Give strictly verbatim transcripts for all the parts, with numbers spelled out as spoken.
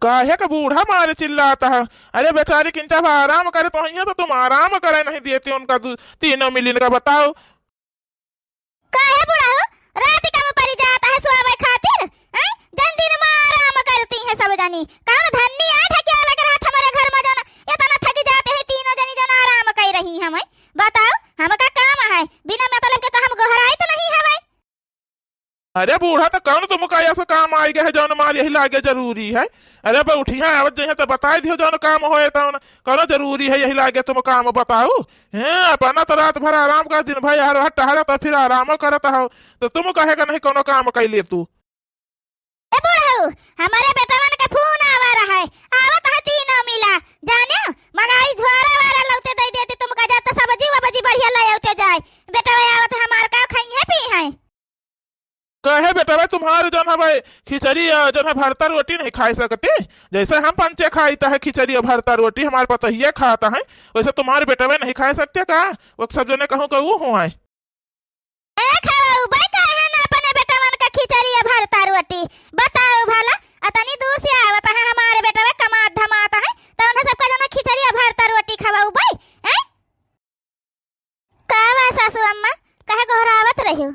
काहे का बूढ़ा मारे चिल्लात है? अरे बेचारी किंचा भा आराम करे तो हियाँ तो तुम आराम करे नहीं देती उनका दू-, तीनों मिलिन का बताओ। काहे बुढ़ऊ, रात का में परी जात है सोवे खातिर? हैं? जन दिन में आराम करती हैं सब जनी। कौन धन्नी आए ढकेला के रात हमारे घर में जन इतना थक जाते हैं तीनों जनी जन आराम कर रही हैं। बताओ, हमका काम है, बिना मतलब के तो हम गोहराइत नहीं हवे। अरे बूढ़ा, तो कौन तुमका ऐसा काम आइ गए है जौन मार यही लागे जरूरी है? अरे बे उठिया आवत जइहे तो बताइ दियो जौन काम होए तौन, कौन जरूरी है यही लागे तुम काम बताऊ? हैं, अपना तो रात भर आराम कर, दिन भर हर हर टहरत और फिर आरामो करत हो, तो तुम कहे का नहीं कौनो काम कैले तू? ए बुढ़ऊ, हमारे बेटवन के फोन आवा रहा है, आवत है तीनों मिला, जाने मगाई झोरा वारा लौटे दे देती तुमका, जा तो सब्जी वब्जी बढ़िया ले आते जाए, बेटवा आवत है हमार का खाई है पी है। कहे बेटवा, तुम्हारे जौन हवे खिचड़ी, अ, जौन है भरता रोटी नहीं खाए सकते? जैसे हम पंचे खाइत है खिचड़ी और भरता रोटी, हमार पतोहिया खात है, वैसे तुम्हारे बेटवा नहीं खाए सकते का? वो सब जने कहूँ का वो हुआ है। ए खरऊ, बे काहे ना अपने बेटवन का खिचड़ी और भरता रोटी? बताओ भला, अतनी दूर से आवत है हमारे बेटवा कमात धमात है, तो उन्हें सबका जौन खिचड़ी और भरता रोटी खवाऊ बे, हैं? का बा सासू अम्मा, काहे गोहरावत रहियो?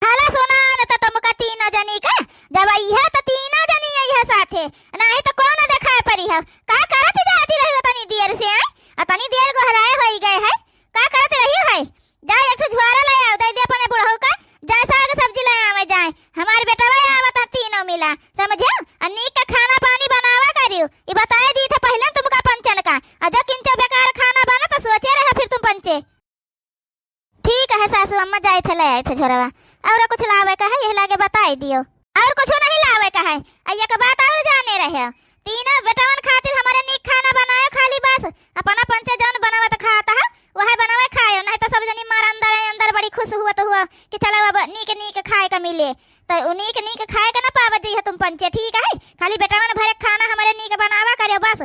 हला सुना न त तुमका तीनों जनी का, जब अइहा त तीनों जनी अइहा साथे, नाही त कौन देखाए परी है? का करत जाती रही उतनी देर से, आय? अतनी देर गोहराए होई गए है, का करत रही है? जा एक ठो झोरा ले आओ, दे दे अपने बुढ़ऊ का, जाए साग सब्जी ले आवे जाए। हमार बेटवा आवत है तीनों मिला, समझियो? आ नीक का खाना पानी बनावा करियो, ई बताए दी थे पहले तुमका पंचन का। आ जो किंचो बेकार खाना बना तो सोचे रहे फिर तुम पंचे। ठीक है सासू अम्मा, जाए थे ले आए थे झोरवा, और कुछ लावे का है यही लागे बताए दियो। और कुछ नहीं लावे का है। आ एक बात और जाने रहे, तीनों बेटवन खातिर हमारे नीक खाना बनायो खाली बस, अपना पंचे जौन बनावत खात है वह बनावे खायो, नहीं तो सब जनी मार अंदर अंदर बड़ी खुश हुआ तो हुआ कि चलो अब नीक नीक खाए का मिले। तो उ नीक नीक खाए का ना पावत जइहे तुम पंचे, ठीक है? खाली बेटवन भरे खाना हमारे नीक बनावा करियो बस।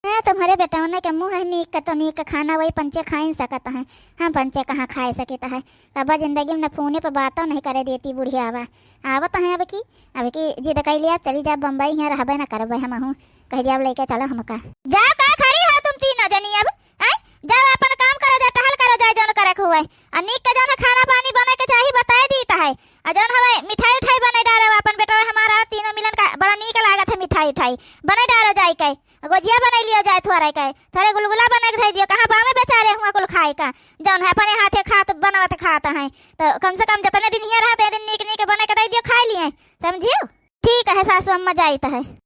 ए, तुम्हारे बेटवन के मुँह है नीक का तो नीक खाना वही पंचे खाए सकत हैं, हम पंचे कहाँ खाए सकित है? अब जिंदगी में न फोने पर बातों नहीं करे देती बुढ़िया। आवा, आवत हैं अब की, अब की जिद कैली, अब चली जा बम्बई, यहाँ रहबे न करबे हमहूँ। कह दिया अब लेके चलो हमका। जाओ, का खड़ी हो तुम तीनों जनी अब? आय, जाओ अपन काम करो, जा टहल करो, जाए जौन करे के हुए। आ नीक के जौन खाना पानी बने के चाही बताए दीत है। आ जौन हवे मिठाई उठाई बने डारो, अपन बेटवा हमारा तीनों मिलन का बड़ा नीक लागत है मिठाई उठाई। बने डारो जाए के, गोजिया बने लियो जाए थोड़े के, थोड़े गुलगुला बने के धई दियो। कहाँ बामे बेचारे हुआ कुल खाए का, जौन है अपने हाथे खात बनवत खात है। तो कम से कम जितने दिन हियाँ रहते हैं दिन नीक नीक बने के दे दियो, खाए लिए, समझियो? ठीक है सासू अम्मा, जाइत है।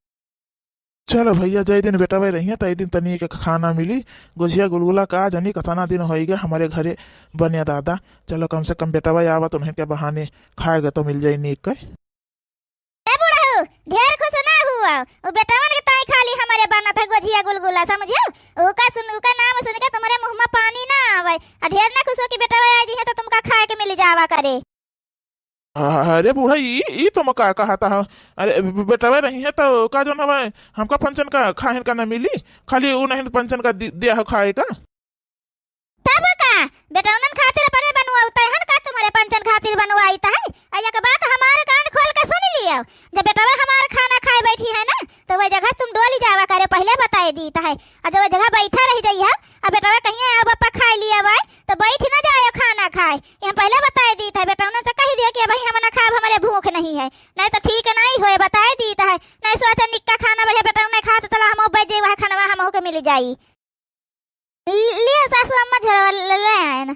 चलो भैया, जय दिन बेटवा रहिए, तय दिन तनी के खाना मिली। गुजिया गुलगुला का जनी कतना दिन होई गए हमारे घरे बने दादा। चलो कम से कम बेटवा आवत उन्हें के बहाने खाए के तो मिल जाई नीक के। ए बुढ़ऊ, ढेर खुश ना हुआ। उ बेटवन के ताई खाली हमारे बनत है गुजिया गुलगुला, समझियो? उका सुन, उका नाम सुन के तुम्हारे मुँह में पानी ना आवे। आ ढेर ना खुश हो कि बेटवा आ जी है तो तुमका खाए के मिल जावा करे। अरे बूढ़ा, ई, ई तुम का कहता हो? अरे बे-, बेटवा रही है तो का जौन हवे हमका पंचन का खाहिन का न मिली? खाली उ नहीं पंचन का दि-, दिया हो खाए का? तब का? बेटौनन खातिर अपने बनवाउत हन का तुम्हारे पंचन खातिर बनवाइत है? आ एक बात हमार कान खोल के सुन लियो, जब बेटवा हमार खाना खाए बैठी है ना, तो वह जगह तुम डोली जावा करे, पहले बताए दीत है। आ जब वह जगह बैठा रह जाई है, आ बेटवा कहिए, "आओ बप्पा, खाए लिया बाय," तो बैठ ना जाए खाना खाए। ये हम पहले बताए दीत है, बेटौनन से कह दिया कि "अबही हम ना खाब, हमारे भूख नहीं है," नहीं तो ठीक नहीं होए, बताए दीत है। नहीं सोचा निक्का खाना बढ़िया बेटौन नहीं खात, तला हम बैठ जाई, वह खानवा हमहू के मिल जाई। लियो सासू अम्मा झोरवा ले, ले आए ना।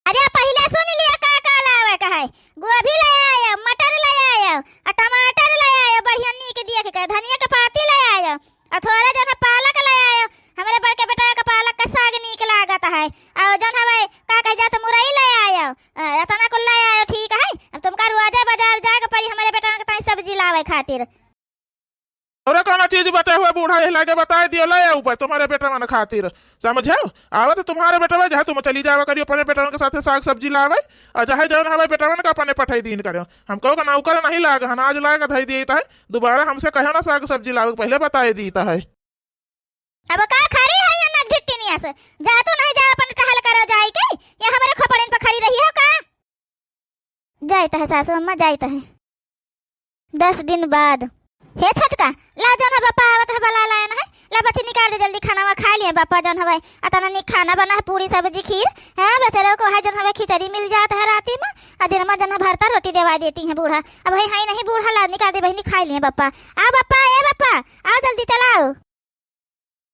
अरे पहिले सुन लिया का का लावे का है। गोभी ले आयो, मटर ले आयो, आ टमाटर ले आयो, बढ़िया नीक देख के, धनिया के पाती ले आयो, आ थोड़ा जन पालक ले आयो। हमरे बड़के बेटा के पालक का साग नीक लागत है। और जन हवे का कह जात मुरई ले आयो, अ, एतना कुल ले आयो, ठीक है। अब तुमका रोजे बाजार जाए के पड़ी हमरे बेटा के ताई सब्जी लावे खातिर। और कौनो चीज बचे हुए बूढ़ा, यही लागे बताए दियो, ले आओ बस तुम्हारे बेटवन खातिर, समझे? आवे तो तुम्हारे बेटवा, चाहे तुम चली जावा करियो अपने बेटवन के साथे साग सब्जी लावे, और चाहे जौन हवे बेटवन का अपने पठाई दीन करियो। हमको का नौकर नहीं लाग हन, आज लाग धई दीत है, दोबारा हमसे कहो ना साग सब्जी लावे, पहले बताए दीत है। अब का खड़ी है ये नक ढिट्टिनिया से, जा तू नहीं जा अपन टहल करो जाए के, ये हमारे खोपड़िन पर खड़ी रही हो का? जाइत है सासू अम्मा, जाइत है। दस दिन बाद। हे छोटका, ला जौन है बप्पा आवत है, बला लायन है, ला बच्ची निकाल दे जल्दी खानावा खाइ लिहे बप्पा जौन हवे। अतना नीक खाना बना है, पूरी सब्जी खीर, हैं, बेचारे को है जौन हवे खिचड़ी मिल जात है राती मा, आ दिन मा जौन है भरता रोटी देवाइ देती हैं बूढ़ा। अब है, है नहीं बूढ़ा, ला निकाल दे बहिनी खाइ लिहे बप्पा। आ बप्पा, ए बप्पा, आओ जल्दी चलाओ।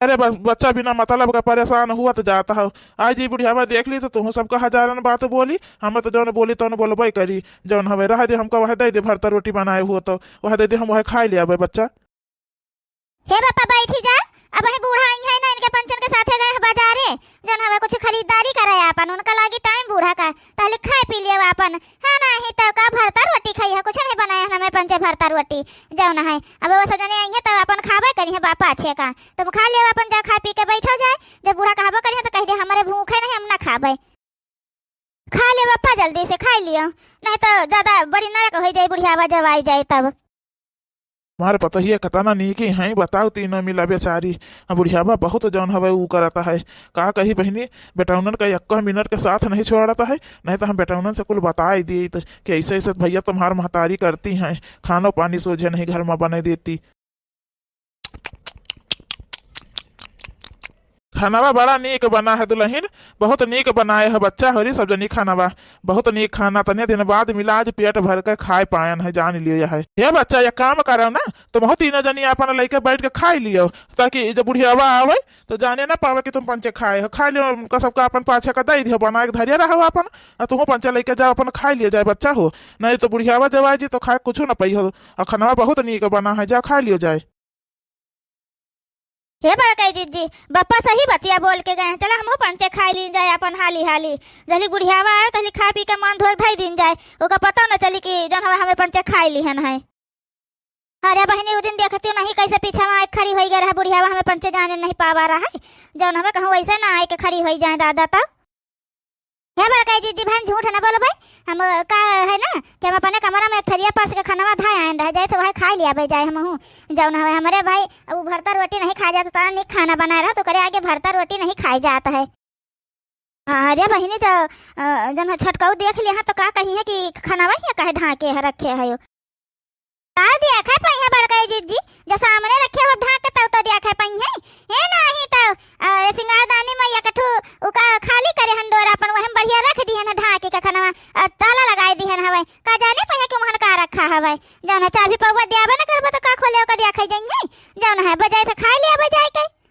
अरे बस, बच्चा बिना मतलब का परेशान हुआ तो जाता हो। आज ई बुढ़ियावा देख ली तो तुहूँ सबका हजारन बात बोली, हमें तो जौन बोली तौन बोलबे करी। जौन हवे रह दे, हमका वह दे दे, भरता रोटी बनाए हुआ तो वह दे दे, हम वह खाइ लियाबे बच्चा। हे बापा बैठी जा, अब वही बूढ़ा आई है ना, इनके पंचन के साथे गए हैं बाजारे, जौन हवे कुछ खरीदारी करे आपन, उनका लागी टाइम बूढ़ा का। तहले खाइ पी लियो आपन। हाँ, नाही तो का भरता रोटी खाई है, कुछ नहीं बनाए हैं हमें पंचे भरता रोटी। जौन है, अब वो सब जने आई हैं तो आपन खाबे करी है बापा अच्छे का। तुम खा लियो आपन, जा खा पी के बैठो जाए। जब बूढ़ा कहबो करी है तो कह दे, "हमरे भूख है नहीं, हम ना खाबे।" खा लियो बापा, जल्दी से खाइ लियो, नहीं तो ज्यादा बड़ी नरक होइ जाए, बुढ़ियावा जब आई जाए तब। हमार पतोहिया कतना नीकी हैं, बताओ, तीनों मिला बेचारी। अब बुढ़ियावा बहुत जौन हवे ऊ करत है। का कही बहिनी, बेटौनन का एक्को मिनट के साथ नहीं छोड़त है, नहीं तो हम बेटौनन से कुल बताइ दीत कि ऐसे ऐसे भैया तुम्हार महतारी करती हैं, खानो पानी सोझे नहीं घर मा बने देती। खानावा बड़ा नीक बना है दुलहिन, बहुत नीक बनाए है बच्चा होरी सब जनी खानावा, बहुत नीक खाना, तने दिन बाद मिला आज पेट भर के खाए पायन है, जान लियो यह है। हे बच्चा, एक काम करो ना, तुमहू तीनों जनी आपन लइके बैठ के खाइ लियो, ताकि जब बुढ़ियावा आवे तो जाने ना पावे कि तुम पंचे खाए हो। खाइ लियो, उनका सबका आपन पाछे का दइ दियो, बनाए के धरिया रहो आपन, आ तुहू पंचे लइके जाओ, आपन खाइ लियो जाए बच्चा हो, नहीं तो बुढ़ियावा जब आए जी तो खाए कुछ ना पइहो। आ खानावा बहुत नीक बना है, जा खाइ लियो जाए। हे बड़कई जिज्जी, बप्पा सही बतिया बोल के गए हैं। चला हमहू पंचे खाइ लीन जाए आपन हाली हाली। जहली बुढ़ियावा आए तहली खा पी के मन धोए धई दीन जाए। ओका पता न चली कि जौन हवे हमें पंचे खाइ लिहन है। अरे बहिनी, उ दिन देखती नहीं कैसे पीछा मा आए खड़ी होइ गए रहा बुढ़ियावा, हमें पंचे जाने नहीं पावा रहा है। जौन हमें कहूँ वैसे ना आए के खड़ी होइ जाए दादा तब। हे बड़कई जिज्जी, भाई झूठ न बोलबे। हम का है ना कि हम अपने कमरा मा एक थरिया परस के खानावा धाए आयन रह जाए तो वह खाइ लियाबे जाए हमहू। जौन हवे हमरे भाई, अब उ भरता रोटी नहीं खाए जात, तना नीक खाना बनाए रहा तो करे आगे भरता रोटी नहीं खाए जात है। अरे बहिनी, जो, अ, जौन छोटकऊ देख लिया है तो का कही है कि खानावा हियाँ काहे ढाके है, रखे है यो। का देखा पइहे बड़कई जिज्जी, जो सामने रखे हो ढाक के तब तो देखा पइहे। हे नाही तो, अ, सिंगारदानी मा एक ठो उका खाली करे हन डोरा अपन, वही मा बढ़िया रख दिहन ढाके के खनवा। अ, ताला लगाए दिहन हवे। का जाने पइहे कि उमहन का रखा हवे। जौन है चाभी पउवा दियाबे न करबे तो का खोले ओका देखा जइहे। जौन है बजाए तो खाइ लिया बजाए के।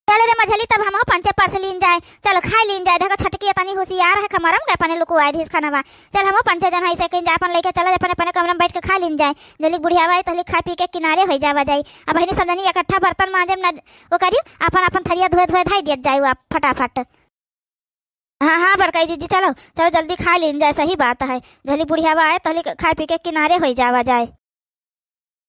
चल रे मझली, तब हमहू पंचे परस लीन जाए, चल खाइ लीन जाए। देखो छोटकी तनी होशियार है, कमरा मा गए अपने लुकुआए दिहिस खानवा। चल हमहू पंचे जन है से कहीं जा अपन लइके चल अपने अपने कमरा मा बैठ के खाइ लीन जाए। जल्दी बुढ़ियावा आई तहली खाइ पी के किनारे होइ जावा जाई। अब बहिनी सब जनी इकट्ठा बर्तन मांजे मा न वो करियो, अपन अपन थरिया धोए धोए धाइ दियत जाई आप फटाफट। हाँ, हाँ, बड़कई जिज्जी, चलो, चलो, जल्दी खाइ लीन जाए, सही बात है। जल्दी बुढ़ियावा आए, तहली खाइ पी के किनारे होइ जावा जाए।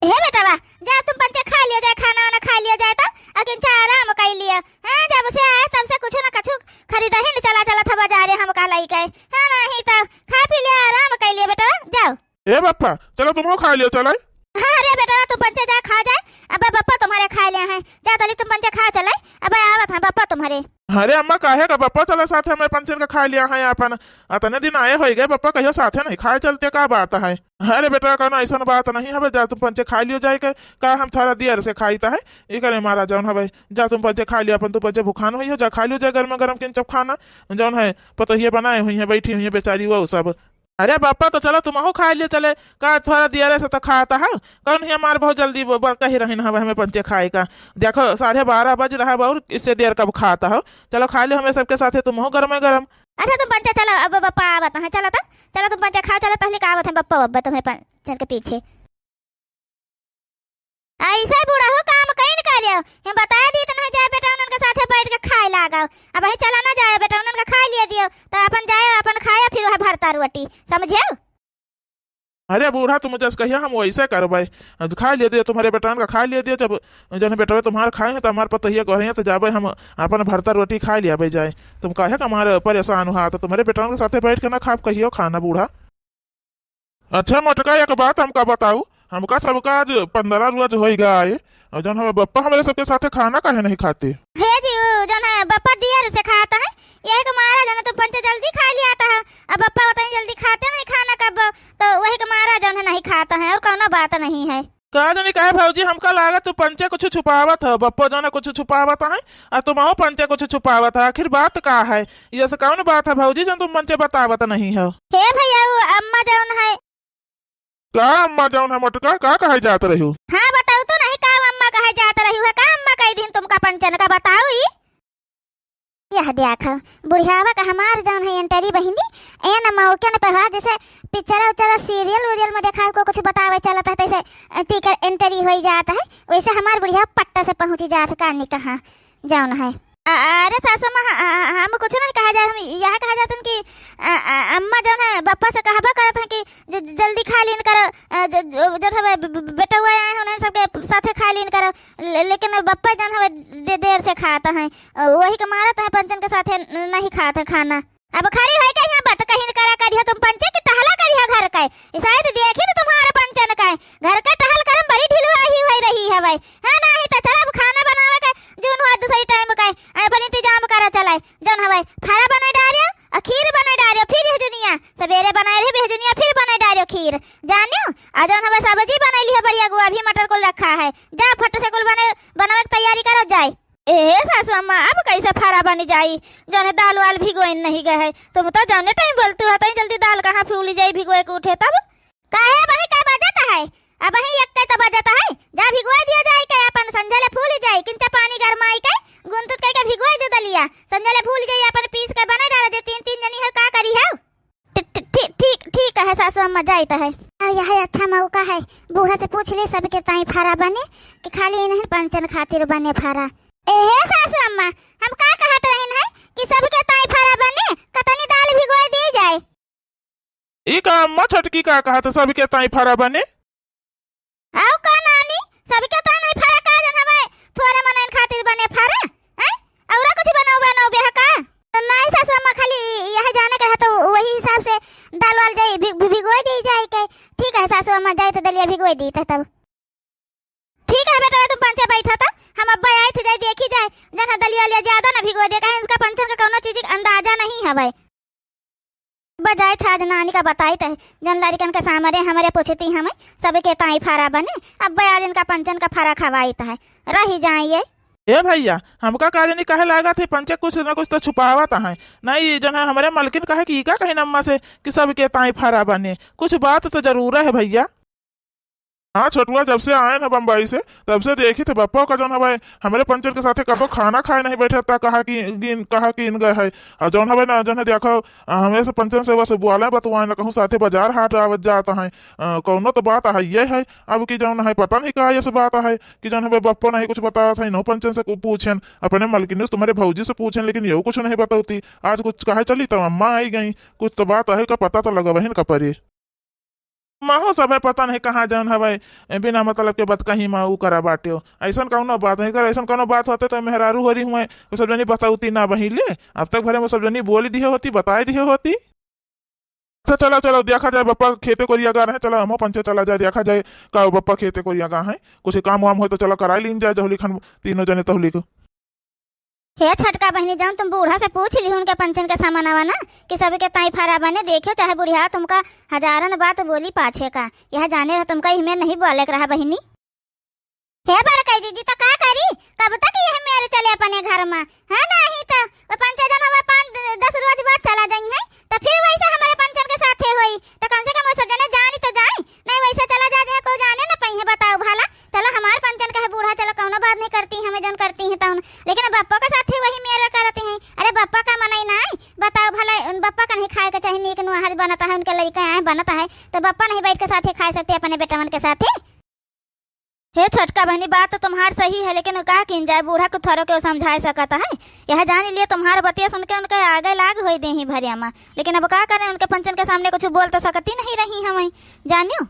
हे बेटवा, जा तुम पंचे खाइ लियो जाए, खाना वाना खाइ लियो जाए, तो अकिन चा आराम कइ लियो। हाँ, जब से आए, तब से कुछ न कछु खरीदही न चला, चला था बाजारे हम कहलाई के। हाँ, नहीं तो खाइ पी लियो, आराम कइ लियो बेटवा, जाओ। ए बप्पा, चलो तुमहू खाइ लियो, चलो। हाँ, अरे बेटवा, तुम पंचे जा, खा जाए। अब बप्पा तुम्हारे खाइ लिया है, जा तली तुम पंचे खा चले। अब आवत है बप्पा तुम्हारे। अरे अम्मा, काहे का बप्पा चला साथ में पंचन का खाइ लिया है अपन। अतने दिन आए होइ गए, बप्पा कहियो साथे नहीं खाए चलते, का बात है? अरे बेटा, कौनो ऐसन बात नहीं हवे, जा तुम पंचे खाइ लियो जाए के, का हम थोड़ा देर से खाइत है, एकरे मारा जौन हवे, जा तुम पंचे खाइ लियो अपन, तुम पंचे भुखान होइहो, जा खाइ लियो जाए गरम गरम किंचप खाना, जौन है पतोहिए बनाए हुई हैं, बैठी हुई हैं बेचारी वो सब। अरे बप्पा, तो चलो तुमहू खाइ लियो चले, का थोड़ा देर से तो खात है, कौन ही हमार बहुत जल्दी ब-, ब-, कही रही हवे हमें पंचे खाए का, देखो साढ़े बारह बज रहा है और इससे देर कब खात हो, चलो खाइ लियो हमें सबके साथे तुमहू गरम गरम। अच्छा तुम पंचे चलो, अब बप्पा आवत है, चलो तो, चलो तुम पंचे खाओ, चलो तहली का आवत है बप्पा, बप्पा तुम्हें पंचन के पीछे। ऐसे बुढ़ऊ काम कइन करियो, हम बता दी तो नहीं जाए बेटा उनन के साथे बैठ के खाए लागो। अब वही चला ना जाए बेटा उनन के खाइ लियो दियो, तो अपन जाए अपन खाए फिर वह भरता रोटी, समझियो? अरे बूढ़ा, तुम जस कहियो हम वैसे करबै। आज खाइ लियो दियो, तुम्हारे बेटवन का खाइ लियो दियो, जब जौन बेटवे तुम्हार खाए हैं तो हमार पतोहिया कहे हैं तो जाबै हम अपन भरता रोटी खाइ लियाबै जाए। तुम काहे का मारे परेशान हुआ, तो तुम्हारे बेटवन के साथे बैठ के ना खाब कहियो खाना बूढ़ा। अच्छा मोटका, एक बात हमका बताऊ, हमका सबका आज पन्द्रह रोज होइ गए, और जौन हमें बप्पा हमरे सबके साथे खाना काहे नहीं खाते? हे जी, उ जौन है बप्पा देर से खात है, यही के मारा जौन है तुम पंचे जल्दी खाइ लियात है, अब बप्पा उतनी जल्दी खाते नहीं खाना कब, तो वही के मारा जौन है नहीं खात है, और कौनो बात नहीं है। का जानी काहे भौजी, हमका लागत तू पंचे कुछ छुपावत हो, बप्पो जौन है कुछ छुपावत है, आ तुमहू पंचे कुछ छुपावत है। आखिर बात का है? ये से कौन बात है भौजी, जौन तुम पंचे बतावत नहीं हो? हे भैया, वो अम्मा जौन है। का अम्मा जौन है मोटका, का कहे जात रही हो? हाँ, बताऊ तो नहीं, का अम्मा कहे जात रही हो? का अम्मा कही दिन तुमका पंचन का, बताऊ ई? यह देखा, बुढ़ियावा का हमार जौन है एंटरी बहिनी, एन मौके न पे हुआ, जैसे पिक्चर उच्चर सीरियल उरियल में देखा को कुछ बतावे चलत है, तैसे तीकर एंटरी होई जात है, वैसे हमार बुढ़िया पट्टा से पहुँची जात है, कानी कहाँ जौन है। अ-, अरे सासू माँ, ह-, ह-, हम कुछ नहीं कहा जात, हम यह कहा जात है कि अ, अ, अम्मा जौन है बप्पा से कहबो करत है कि ज-, ज-, जल्दी खा लीन करो, अ, ज-, ज-, जौन हवे ब-, ब-, बेटउआ आए हैं, उन्हन सबके साथे खा लीन करो। ले-, लेकिन बप्पा जौन हवे दे-, देर से खात हैं, अ, वही के मारत हैं पंचन के साथे न-, नहीं खात हैं खाना। अब खड़ी होई के यहाँ बात कहीं करा करिहो तुम पंचे की टहला करिहो घर के। ई शायद देखी तो तुम्हारे पंचन के घर के टहल करम बड़ी ढिलुआ ही होई रही हवे। हाँ, नहीं तो चल अब खाना बनावे के जौन हुआ दूसरी टाइम के, अ, अपन इंतजाम करा चलाए। जौन हवे फरा बने डारियो, आ खीर बने डारियो, फिर यह दुनिया, सबेरे बनाए रहे बेहजुनिया, फिर बने डारियो खीर, जानियो। आ जौन हवे सब्जी बनैली है बढ़िया, गोभी मटर कुल रखा है, जा फट से कुल बने, बनावे के तैयारी करो जाए। ए सासू अम्मा, अब कैसे फरा बनी जाई? जौन है दाल वाल भिगोइन नहीं गए है, तुम तो जौने टाइम बोलती हो, तई जल्दी दाल कहाँ फूली जाई, भिगोए के उठे तब। काहे बही, का बजत है? अबही एक्के त बजत है, जा भिगोए दियो जाई के, अपन संझा ले फूली जाई, किंचा पानी गरमाई के, गुनतुत कई के भिगोए दे दलिया, संझा ले फूली जाई, अपन पीस के बने डाला जे, तीन, तीन जनी है, का करी है? ठी-, ठी-, ठीक, ठीक, ठीक है सासू अम्मा, जाइत है। आ, यह अच्छा मौका है, बूढ़ा से पूछ ले सबके ताई फरा बने, कि खाली इन्हें पंचन खातिर बने फरा। ए हे सासू अम्मा, हम का कहत रहिन है कि सबके ताई फरा बने, कतनी दाल भिगोए दी जाए। ई का अम्मा छोटकी का कहत, सबके ताई फरा बने? आउ का नानी, सबके ताई नहीं फरा का, जौन हवे थोरे मनइन खातिर बने फरा, हैं? औरा कुछ बनाओ, बनाओ बेह का? तो नहीं सासू अम्मा, खाली यह जाने के रहा तो वही हिसाब से दाल वाल जाई, भि-, भि-, भिगोई दी जाए के। ठीक है सासू अम्मा, जाए तो दलिया भिगोई दी तो तब। ठीक है बेटा, तुम पंचे बैठा था, हम अब्बा आए थे, जाए देखी जाए, जौन है दलिया उलिया ज्यादा ना भिगो दे, कहीं उसका पंचन का कौनो चीज का अंदाजा नहीं हवे। बजाए था आज नानी का बताई तहे, जौन लड़िकन के सामने हमरे पूछती हमें, सबके ताई फरा बने, अब्बा आज इनका पंचन का फरा खवाई तहे, रही जाए ये। ए भैया, हमका का जानी काहे लागत है, पंचे कुछ न कुछ तो छुपावत हैं। नहीं, जौन है हमरे मलकिन कहे कि ई का कहिन अम्मा से कि सबके ताई फरा बने, कुछ बात तो जरूर है भैया। हाँ छोटुआ, जब से आएन है बम्बई से, तब से देखित है बप्पा का जौन हवे हमरे पंचन के साथे कबो खाना खाए नहीं बैठत, कहा कि इन, कहा कि इन गए है। और जौन हवे ना, जौन है देखो, अ, हमें से पंचन से बस बुआले बतुआए ना, कहूँ साथे बाजार हाट आवत जात हैं। अ, कौनो तो बात है ये है, अब कि जौन है पता नहीं का ऐसे बात है कि जौन हवे बप्पा नहीं कुछ बतावत है, इन्हों पंचन से कु-, पूछेन, अपने मलकिन से तुम्हारे भौजी से पूछेन, लेकिन ये कुछ नहीं बतौती। आज कुछ कहे चली तो अम्मा आई गई, कुछ तो बात है का पता तो लगवहिन का परे। महू सभे पता नहीं कहाँ जौन हवे, ए, बिना मतलब के बात कहीं मा ऊ करा बाट्यो। अइसन कौनो बात नहीं कर, अइसन कौनो बात होते तो मेहरारू होरी हुए, वो सब जनी बतौती ना बहिले। अब तक भरे में सब जनी बोली दिहे होती, बताए दिहे होती। अच्छा चलो, चलो, देखा जाए, बप्पा खेते कोरिया गा रहे, चलो हमो पंचे चला जाए, देखा जाए का बप्पा खेते कोरिया गा है, कुछ काम वाम होए तो चलो कराई लीन जाए, जहुली खान तीनों जने तहुली को। हे छोटका बहिनी, जौन तुम बूढ़ा से पूछ लिहु उनके पंचन के सामानवा ना, कि सबके ताई फरा बने, देखियो चाहे बुढ़िया तुमका हजारन बात बोली पाछे का, यह जाने रह तुमका इहमें नहीं बोले के रहा बहिनी। हे बड़कई जीजी, त का करी, कब तक यह मेरे चले अपने घर मा? हाँ, नहीं त वो पंचे जन हमें पाँच द-, दस रोज बाद चला जाई है, त फिर वैसे हमारे पंचन के साथे होई, त कम से कम वो सब जने जानी त जाई, नहीं वैसे चला जा, जे कोई जाने न पइहे, बताओ भला। चलो हमार पंचन कहे बूढ़ा, चलो कौनो बात नहीं करती, हमें जौन करती हैं तौन, लेकिन बप्पा के साथे वही मेरा करती हैं। अरे बप्पा का मनई नाई, बताओ भला, उन बप्पा का नहीं खाए के चाही, नीक नुआहर बनता है, उनके लड़के आए बनता है, तो बप्पा नहीं बैठ के साथे खाए सकते अपने बेटवन के साथे? हे छोटका बहनी, बात तो तुम्हार सही है, लेकिन का कीन जाए, बूढ़ा को थोड़ो के समझाए सकत है। यह जान लिए तुम्हार बतिया सुन के उनके आगे लाग होई देही भरिया मा, लेकिन अब का करें, उनके पंचन के सामने कुछ बोल तो सकती नहीं रही हमें, जानियो।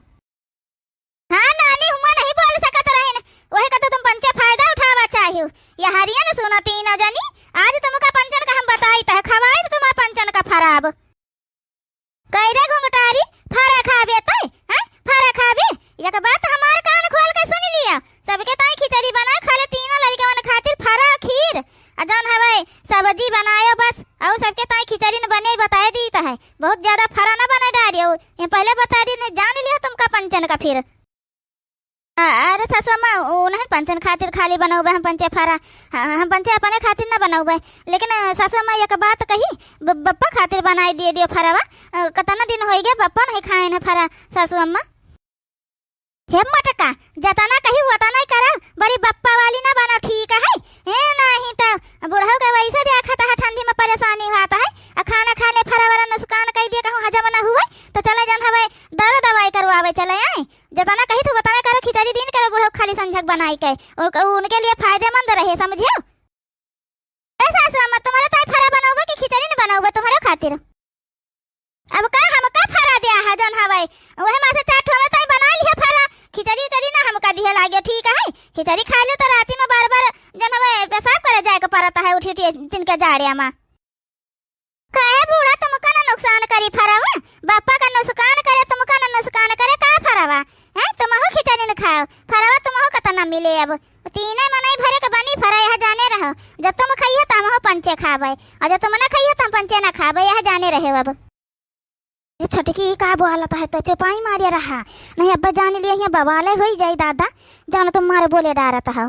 हाँ नानी, हुआ नहीं बोल सकत रहिन, वही का तो तुम पंचे फायदा उठावा चाहियो। यह हरियन सुनो तीनों जनी, आज तुमका पंचन का हम बताई त है, खवाई त तुम्हार पंचन का फराब। कई रे घुंघटारी, फरा खाबे तय, हैं? फरा खाबे? एक बात हमार कान खोल के सुन लिया, सबके ताई खिचड़ी बना खा ले तीनों लड़िकवन खातिर फरा खीर, आ जौन हवे सब्जी बनायो बस, और सबके ताई खिचड़ी न बने बताए दी त है, बहुत ज्यादा फरा न बने डारियो, ये पहले बता दी, नहीं जान लिया तुमका पंचन का फिर। अ-, अरे सासू अम्मा, उ नहीं पंचन खातिर खाली बनउबे हम पंचे फरा, ह-, हम पंचे अपने खातिर ना बनउबे। लेकिन, अ, सासू अम्मा एक बात कही, ब-, बप्पा खातिर बनाई दिए दियो फरवा, अ, कतना दिन होइगे बप्पा नहीं खाएन है फरा सासू अम्मा। हे मोटका, जतना कही वतना ही करब, बड़ी बप्पा वाली ना बनो, ठीक है? हे नहीं तो बुढ़ऊ के वैसे देखत है, ठंडी में परेशानी होत है, आ खाना खाने फरा वरा नुकसान कई दिए, कहूँ हजम ना हुए, तो चले जौन हवे दवा दवाई करवावे चले आए। जतना कही तो वतना करो, खिचड़ी दिन करो, बुढ़ऊ खाली संझक बनाई के, उनके लिए फायदेमंद रहे, समझियो? ए सासू अम्मा, तुम्हारे ताई फरा बनउबे कि खिचड़ी न बनउबे तुम्हारे खातिर? अब का हमका फरा दिया है जौन हवे, वही में से चार ठो हमरे ताई बना लिहे फरा, खिचड़ी उचड़ी ना हमका दिहे लागे, ठीक है? खिचड़ी खा लियो तो राती में बार बार जौन हवे पेशाब करे जाए के पड़त है उठी उठी दिन के जाड़े में। काहे बूढ़ा, तुमका ना नुकसान करी फरवा, बप्पा का नुकसान करे, तुमका ना नुकसान करे का फरवा? हैं, तुमहू खिचड़ी न खाओ, फरवा तुमहू कतना मिले अब। तीने मनई भरे के बनी फरा, यह जाने रहो, जब तुम खइहो त हमहू पंचे खाबे, और जब तुम ना खइहो त हम पंचे ना खाबे, यह जाने रहे अब। ए छोटकी, का बोलत है तो चुपाई मारे रहा, नहीं अब्बा जान लिए यहाँ बवाले होई जाई दादा, जान तुम मारे बोले डारत हो।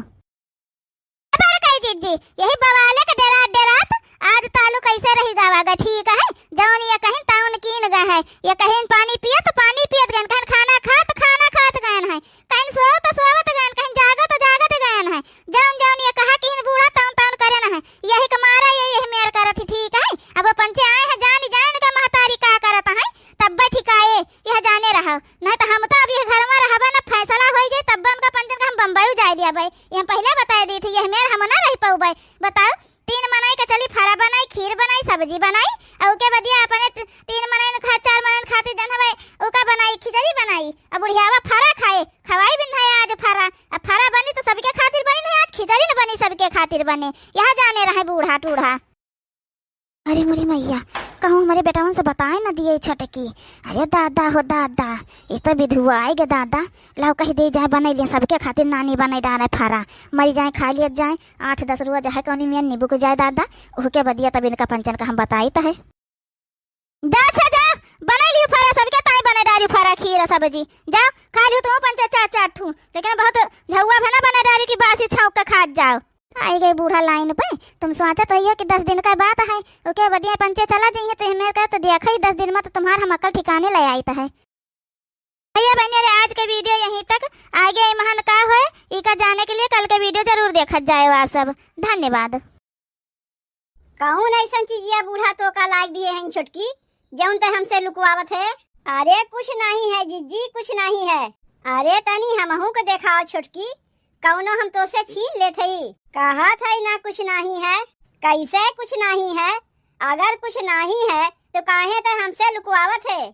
अबर कही जीजी, यही बवाले के डेरात डेरात आज तालू कैसे रही जावा गा, ठीक है? जौन ये कहिन तौन कीन गए हैं, ये कहिन पानी पियत पानी पियत गए, कहिन खाना खात खाना खात गए हैं, कहिन सोवत सोवत गए, कहिन जागत जागत गए हैं। जौन जौन ये कहा किहिन बूढ़ा तौन तौन करे न है, यही के मारा ये यही मेर करत ही, ठीक है? अब वो पंचे आए हैं, जान जाए इनका महतारी का करत है, तब बैठ ठिकाए, यह जाने रहो। नहीं तो हम तो अब यह घर में रहबे न, फैसला होई जाई, तब उनका पंचन का हम बम्बई जाए दियाबे। ये हम पहले बताए दी थी, यह मेर हम ना रह पउबे। बताओ, तीन मनई के चली फरा बनाई, खीर बनाई, सब्जी बनाई, और उके बदिया अपने ती-, तीन मनई खा, चार मनई खातिर जन हवे, उका बनाई, खिचड़ी बनाई, अब बुढ़ियावा फरा खाए, खवाई भी नहीं आज फरा। अब फरा बनी तो सबके खातिर बनी, नहीं आज खिचड़ी न बनी, सबके खातिर बने। यह जाने रहे बूढ़ा टूढ़ा। अरे मोरी मैया, कहूँ हमरे बेटवन से बताए न दिए छोटकी। अरे दादा हो दादा, ये तो विधुआ आए गे दादा। लाओ कह दे जाए, बनई लिए सबके खातिर नानी बनई डारे फरा। मरी जाए, खा लिए जाए, आठ दस रुआ जाए, कौनी मियाँ नींबू को जाए दादा। ओहके बदिया तब इनका पंचन का हम बताई त है। जा अच्छा जा, बनई लियो फरा, सबके ताई बनई डारी फरा, खीर सब्जी। जा खा लियो तुम पंचे चार चार ठू, लेकिन बहुत झउआ भना बनई डारी की बासी छौंक के खात जाओ। आई गई बूढ़ा लाइन पे। तुम सोचत रहियो कि दस दिन का बात है, ओके बदिया पंचे चला जाइए, तो हमें कहे तो देखा ही दस दिन में तो तुम्हार हम अकल ठिकाने ले आई तो है। भैया बहनिया रे, आज के वीडियो यहीं तक। आगे ई महान का होए, इका जाने के लिए कल के वीडियो जरूर देखत जाए आप सब। धन्यवाद। कौन ऐसन चीजिया बूढ़ा तोका लाग दिए हैं छोटकी, जौन ते हमसे लुकवावत है? अरे कुछ नहीं है जीजी, कुछ नहीं है। अरे तनी हमहू को देखाओ छोटकी, कौनो हम तोसे छीन लेत हई। कहत हई ना कुछ नहीं है, कैसे कुछ नहीं है? अगर कुछ नहीं है तो काहे ते हमसे लुकवावत है?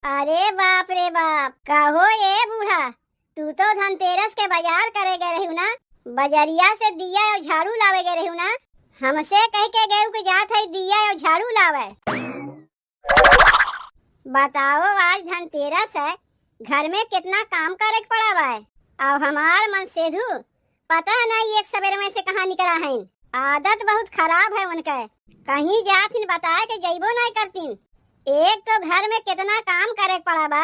अरे बाप रे बाप, कहो ए बूढ़ा, तू तो धनतेरस के बाजार करे गए रही ना, बजरिया से दिया और झाड़ू लावे गए रही ना, हमसे कह के गए कि जात है दिया और झाड़ू लावे। बताओ, आज धनतेरस है, घर में कितना काम करे के पड़ा बा, और हमार मन सेधु पता नहीं एक सवेर में से कहाँ निकला है। आदत बहुत खराब है उनके, कहीं जाथिन बताए के जइबो नहीं करतीन। एक तो घर में कितना काम करे के पड़ा बा,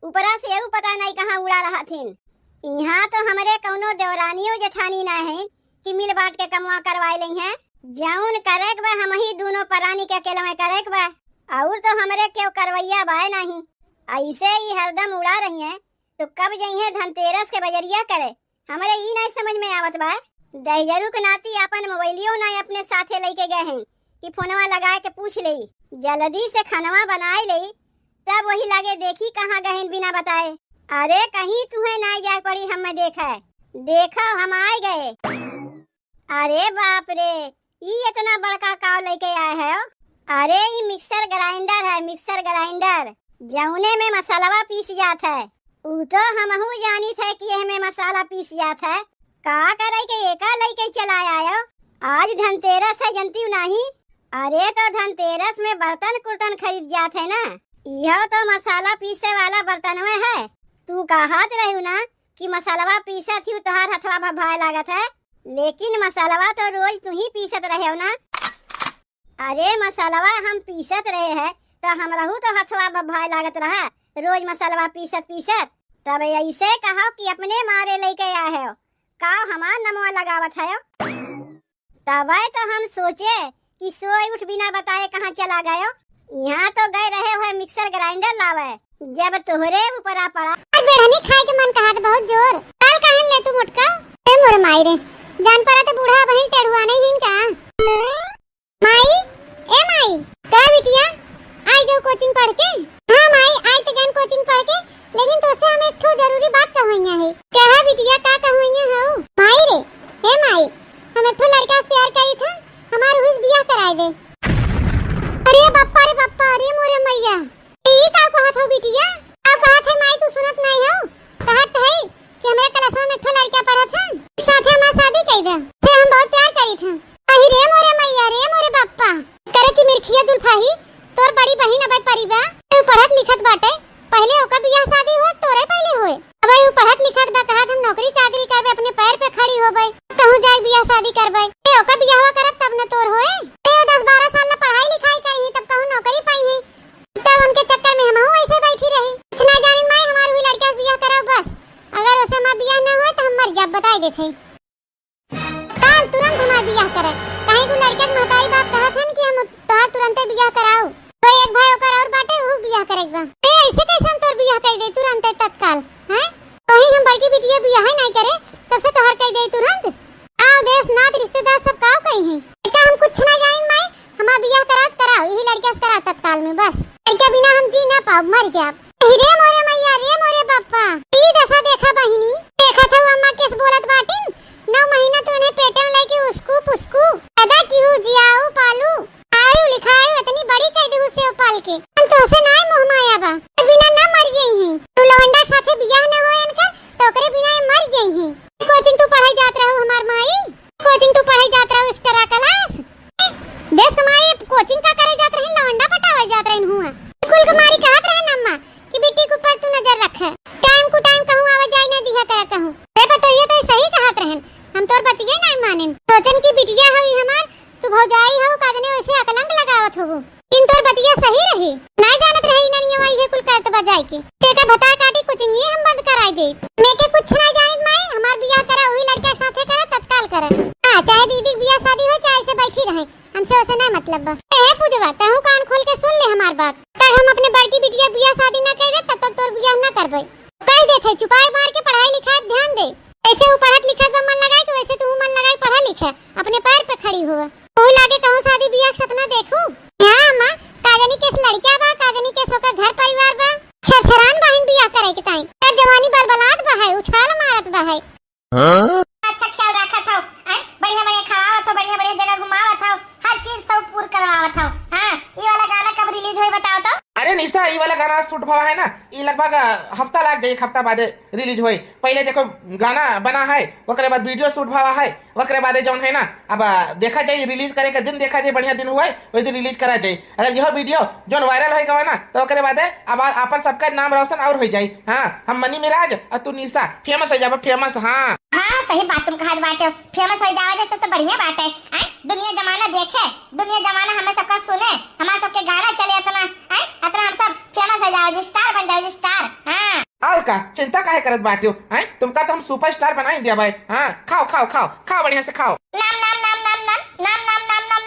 ऊपरा से ऊ पता नहीं कहाँ उड़ा रहथिन। यहाँ तो हमरे कौनो देवरानियो जेठानी ना है कि मिल बांट के कमवा करवाए लई हैं। जौन करे के बा हम ही दोनों परानी के अकेले में करे के बा, और तो हमरे केहू करवैया बाय नहीं। ऐसे ही हरदम उड़ा रही हैं, तो कब जइहें धनतेरस के बजरिया करे? हमरे ई नहीं समझ में आवत बा। दहिजरू के नाती आपन मोबाइलियो नहीं अपने साथे लेके गए हैं कि फोनवा लगा के पूछ लेई। जल्दी से खानवा बनाए लेई, तब वही लागे देखी कहाँ गहिन बिना बताए। अरे कहीं तुहे ना जाए पड़ी, हम देखे। देखो हम आए गए। अरे बाप रे, ई इतना बड़का काव लेके आए है? अरे ई मिक्सर ग्राइंडर है, मिक्सर ग्राइंडर, जौने में मसलवा पीस जात है। ऊ तो हमहू जानित है कि एहमे मसाला पीस जात है। का करे के एका लेके चला आयो? आज धनतेरस है, जनती नहीं? अरे तो धनतेरस में बर्तन कुर्तन खरीद जात है ना, इहो तो मसाला पीसे वाला बर्तनवे है। तू कहत रहू ना कि मसलवा पीसत ही तोहार हथवा भभाए लागत है, लेकिन मसलवा तो रोज तू ही पीसत रहे हो ना। अरे मसलवा हम पीसत रहे है तो हमरहू तो हथवा भभाए लागत रहा, रोज मसलवा पीसत पीसत। तब ऐसे कहो कि अपने मारे लेके आए हो, काव हमार नमवा लगावत है? तबे तो हम सोचे कि सोए उठ बिना बताए कहाँ चला गयो। यहाँ तो गए रहे हुए मिक्सर ग्राइंडर लावे, जब तोहरे ऊपर आ पड़ा। आज बेरहनी खाए के मन कहा था बहुत जोर। काल कहन ले तू मोटका? ए मोरे माई रे, जान पड़ा तो बूढ़ा बहिन टेढ़ुआ नहीं हिन का? माई, ए माई, का बिटिया, आई गयो कोचिंग पढ़ के? हाँ माई, आई तो गन कोचिंग पढ़ के, लेकिन तोसे हम एक ठो जरूरी बात कहवइया है। कहा बिटिया, का कहवइया हो? माई रे, हे माई, हम एक ठो लड़का से प्यार करी था, हमार उहिस बियाह कराए दे। अरे बप्पा रे बप्पा, अरे मोरे मैया, ई का कहत हो बिटिया? का कहत है माई, तू सुनत नहीं हो? कहत है कि हमरे क्लासवा में एक ठो लड़का पढ़त है, साथे हमार शादी कई दे, से हम बहुत प्यार करी था। अहि रे मोरे मैया रे मोरे बप्पा, करे चिमिरखिया जुल्फाही, तोर बड़ी बहिन अबे परी बा, तू पढ़त लिखत बाटे, पहिले ओकर बियाह शादी होए, तोरे पहिले होए। अबे उ पढ़त लिखत बा, कहत हम नौकरी चाकरी करबे, अपने पैर पे खड़ी होबे, कहूँ जाए बियाह शादी करबे। ए, ओकर बियाहवा करब तब न तोर होए। ए, उ दस बारह साल ला पढ़ाई लिखाई करी, तब कहूँ नौकरी पाई है। तब उनके चक्कर में हमहू ऐसे बैठी रही। कुछ ना जानिन माई, हमार हुई लड़का से बियाह कराओ बस। अगर उसे हमार बियाह ना होए तो हम मर जाब, बताई देत है। काल तुरंत हमार बियाह करे। कहीं को लड़का के महतारी बाप कहत हन कि हम तोहार तुरंते बियाह कराऊ। तो एक भाई ओकर और बाटे, उहू बियाह करे के बा। ए, ऐसे कैसे हम तोर बियाह कर दे तुरंते तत्काल, हैं? कहीं हम बड़की बिटिया बियाह नहीं करे, तब से तोहार कर दे तुरंत। आओ देश नात रिश्तेदार सब काव कही हैं। इतना हम कुछ ना जानिन माई, हमार बियाह करात कराओ, यही लड़का से कराओ तत्काल में बस। लड़का बिना हम जी ना पाओ, मर जाब। अहि रे मोरे मैया रे मोरे बप्पा, ई दशा देखा बहिनी, देखत हऊ अम्मा केस बोलत बाटिन, नौ महीना तू इन्हें पेटे में लेके उसकू पुसकू, पैदा की हूँ जियाऊ पालू, आयु लिखायु इतनी बड़ी कर दी उसे पाल के, हम तो उसे ना मोह माया बा, बिना ना मर गई हैं, तू लवंडा के साथे बियाह ना हो इनकर, तो ओकरे बिना ये मर गई हैं। कोचिंग तू पढ़ाई जात रहू हमार माई, कोचिंग तू पढ़ाई जात रहू extra class, देश कमाए कोचिंग का करे जात रहे, लवंडा पटावे जात रहे हुआ। कुल कुमारी कहत रहे अम्मा कि बिट्टी के ऊपर तू नजर रखे, टाइम कु टाइम कहूँ आवे जाए ना दिया करे कहूँ। अरे पर तो ये तो सही कहत रहे, हम तोर बतिये नहीं मानिन। सोचन की बिटिया हई हमार, तू भौजाई हो, का जने वैसे अकलंक लगावत होबू। इन तोर बतिया सही रही, नहीं जानत रहे इननिया वही है कुल करत बजाए के। तेका भतार काटी कोचिंग ये हम बंद कराई दे। मैं के कुछ नहीं जानित माई, हमार बियाह करा वही लड़का के साथे करा, तत्काल करा। हाँ, चाहे दीदी के बियाह शादी हो, चाहे ऐसे बैठी रहे। हमसे ओसे ना मतलब बा। ए पूजवा, तहू कान खोल के सुन ले हमार बात। तक हम अपने बड़की बिटिया बियाह शादी ना कर दे, तब तक तोर बियाह ना करबे। कह देत है, चुपाई मार के पढ़ाई लिखाई पे ध्यान दे। ऐसे उ पढ़त लिखत बा मन लगाए, तो वैसे तू मन लगाए पढ़ा लिखा, अपने पैर पे खड़ी हुआ। तू लागे कहूँ शादी बियाह के सपना देखू। हाँ अम्मा, का जानी केस लड़का बा, का जानी केस ओकर घर परिवार बा। छरछरान बाहिन बियाह करे के ताई। तोर जवानी बलबलात बा है, उछाल मारत बा है। हाँ? अच्छा ख्याल रखत हौ, आय? बढ़िया बढ़िया खवावत हौ, बढ़िया बढ़िया जगह घुमावत हौ, हर चीज सब पूर करवावत हौ। हाँ, ये वाला गाना कब रिलीज होई बताओ तो? अरे निशा, ये वाला गाना शूट भवा है ना, ये लगभग, अ, हफ्ता लाग जाई, एक हफ्ता बादे रिलीज होई। पहले देखो गाना बना है, ओकरे बाद वीडियो शूट भवा है, ओकरे बादे जौन है ना, अब, अ, देखा जाई, रिलीज करे के दिन देखा जाई, बढ़िया दिन हुआ है, वही दिन रिलीज करा जाई। अगर यह वीडियो जौन वायरल होई गवा ना, तो ओकरे बादे अब आ-, आपन सबका नाम रोशन और होई जाई। हाँ, हम मनी मिराज और तू निशा फेमस हो जाबा, फेमस। हाँ। हाँ, सही बात तुम कहत बाटे, फेमस हो जावा जाए तो, तो बढ़िया बाटे। आय, दुनिया जमाना देखे, दुनिया जमाना हमें सबका सुने, हमारे सबके गाना चले इतना, आय, इतना हम सब फेमस हो जाओ, स्टार बन जाओ, स्टार। हाँ। और का चिंता काहे करत बाटे हो? आय, तुमका तो हम सुपरस्टार बना ही दिया भाई। हाँ, खाओ, खाओ, खाओ, खाओ, बढ़िया से खाओ। नाम, नाम, नाम, नाम,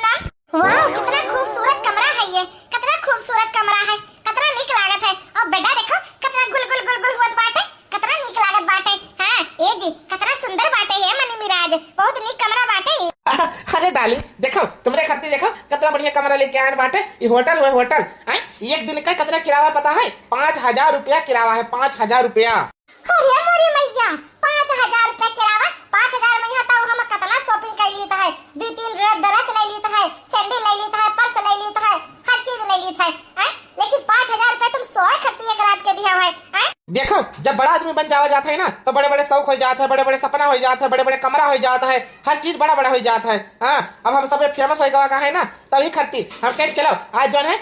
नाम। वाह, कितना खूबसूरत कमरा है ये, कितना खूबसूरत कमरा है, कितना नीक लागत है। और बेटा देखो, कितना गुल गुल गुल गुल होत बाटे, कितना नीक लागत बाटे। हाँ, ए जी, कितना सुंदर बाटे ये मनी मिराज, बहुत नीक कमरा बाटे। अरे डार्लिंग, देखो, तुमरे खातिर देखो, कितना बढ़िया कमरा लेके आए बाटे। ये होटल हुए, होटल। आय, एक दिन का कितना किराया पता है? पाँच हजार रुपया किराया है, पाँच हजार रुपया। अरे मोरी मैया, पाँच हजार रुपया किराया, पाँच हजार में यहाँ तो हम कितना शॉपिंग कर लेता है, दो तीन ड्रे-, ड्रेस ले लेता है, सैंडल ले लेता है, पर्स ले लेता है, हर चीज ले लेता है, हैं? लेकिन पाँच हजार रुपया तुम सोए खातिर एक रात के दिया है, हैं? देखो, जब बड़ा आदमी बन जावा जाता है ना, तो बड़े बड़े शौक हो जाता है, बड़े बड़े सपना हो जाता है, बड़े बड़े कमरा हो जाता है, हर चीज बड़ा बड़ा हो जाता है। हाँ, अब हम सब फेमस हो गवा का है ना, तभी खातिर हम कहे चलो आज जौन है